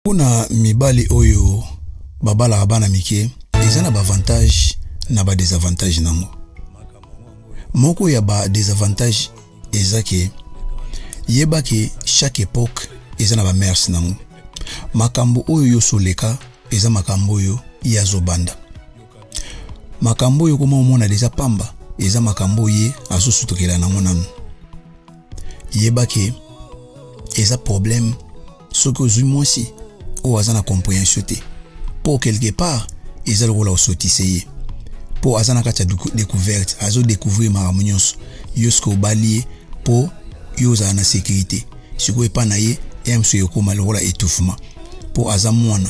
Mpona mibali oyo babalaka bana mike, eza na baavantage na badesavantage nango. Moko ya badesavantage eza ke yeba ke chaque époque eza na bamers nango. Makambo oyo yo soleka eza makambo oyo ye azobanda. Makambo oyo koma omona deja pamba eza makambo oyo ye azosutukela nango nanu. Yeba ke eza problème soki ozwi mwasi oyo aza na comprehension te, mpo quelque part eza lokola osotise ye, mpo aza na kati ya découverte, azodécouvrir makambo nyonso. Yo soki obali ye mpo yo ozala na sécurité, sikoyo epa na ye ya mosusu ekóma lokola étouffement, mpo aza mwana,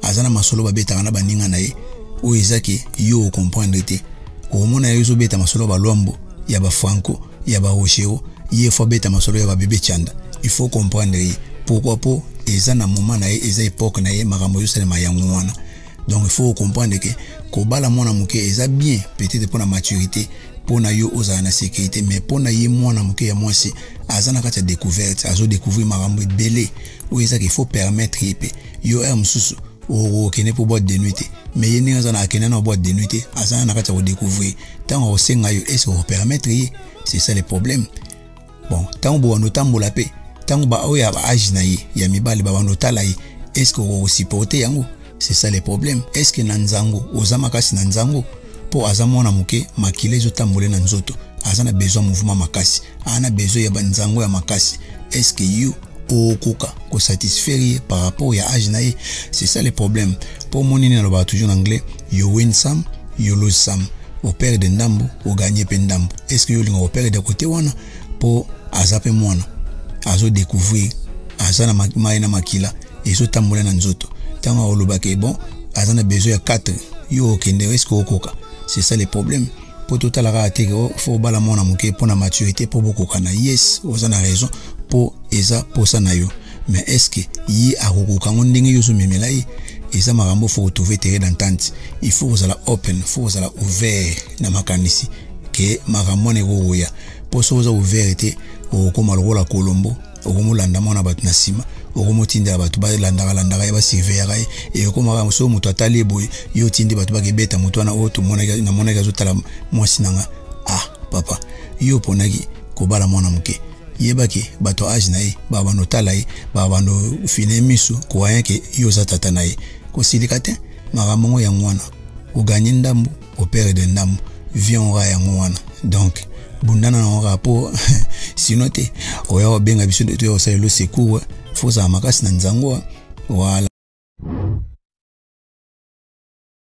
aza na masolo babetaka na baninga na ye oyo eza ke yo okomprendre te. Okomona ye ozobeta masolo ya balwambo, ya bafranco, ya barochero, ye fo abeta masolo ya babebe chanda. Il faut comprendre ye pourquoi, mpo eza na moment na ye, eza époque na ye, makambo ezosalema yango wana. Donc il faut comprendre ke kobala mwana moke eza bien peut-être mpo na maturité, mpo na yo ozala na sécurité, mais mpo na ye mwana moke ya mwasi aza na kati ya découverte, azodécouvrir makambo ebele oyo ezaka il faut permettre ye. Mpe yo heure mosusu okokende mpo boîte de nuit te, mais ye ndenge aza na akende na boîte de nuit te, aza na kati ya kodécouvrir. Ntango akosenga yo, est-ce okopermettre ye? C'est ça le problème. Bon, ntango bobanda otambola mpe ntango baoyo ya baage na ye ya mibale babanda otala ye, est-ce que okosupporte yango? C'est ça le problème. Est-ce que na nzango oza makasi na nzango? Mpo aza mwana moke, makila ezotambola na nzoto, aza na besoin mouvement makasi, aza na besoin ya banzango ya makasi. Est-ce que yo okoka kosatisfaire ye par rapport ya age na ye? C'est ça le problème. Mpo omoni nini alobaka toujours na anglais: you win some, you lose some. Operdre ndambo, oganye mpe ndambo. Est ce que yo olinga koperdre kote wana? Mpo aza mpe mwana, azodécouvrir, aza na mai na makila ezotambola na nzoto. Ntango alobaka bon, aza na besoin ya 4, yo okende, est ce que okoka? C'est ça le problème. Mpo totala kaka te fo obala mwana moke mpo na maturité, mpo bokoka na yes, oza na raison, mpo eza posa na yo, mais est ce que ye akokoka yango ndenge yo ozomemela ye? Eza makambo fo kotrouver terrain d'entente. Il faut kozala open, faut kozala ouvert na makanisi ke makambo wana ekokoya. Mpo soki oza ouvert te, okokóma lokola kolombo, okomolanda mwana bato na nsima, okomotindela bato balandaka landaka ye, basurveillaka ye. Ekomaka soki moto atali ye boye, yo otindi bato bakebeta moto wana oyo namonaki azotala mwasi na nga. Ah papa, yo oponaki kobala mwana moke, yebaki bato age na ye babanda otala ye, babanda ofine miso croyant ke yo oza tata na ye. Kosilika te, makambo ngo yango wana. Oganye ndambo, operdre ndambo, vie onga yango wana. Donc bundana nango kaka, mpo sino te oya kobenga biso toya kosalela secours. Fo ozala makasi na nzango, voilà.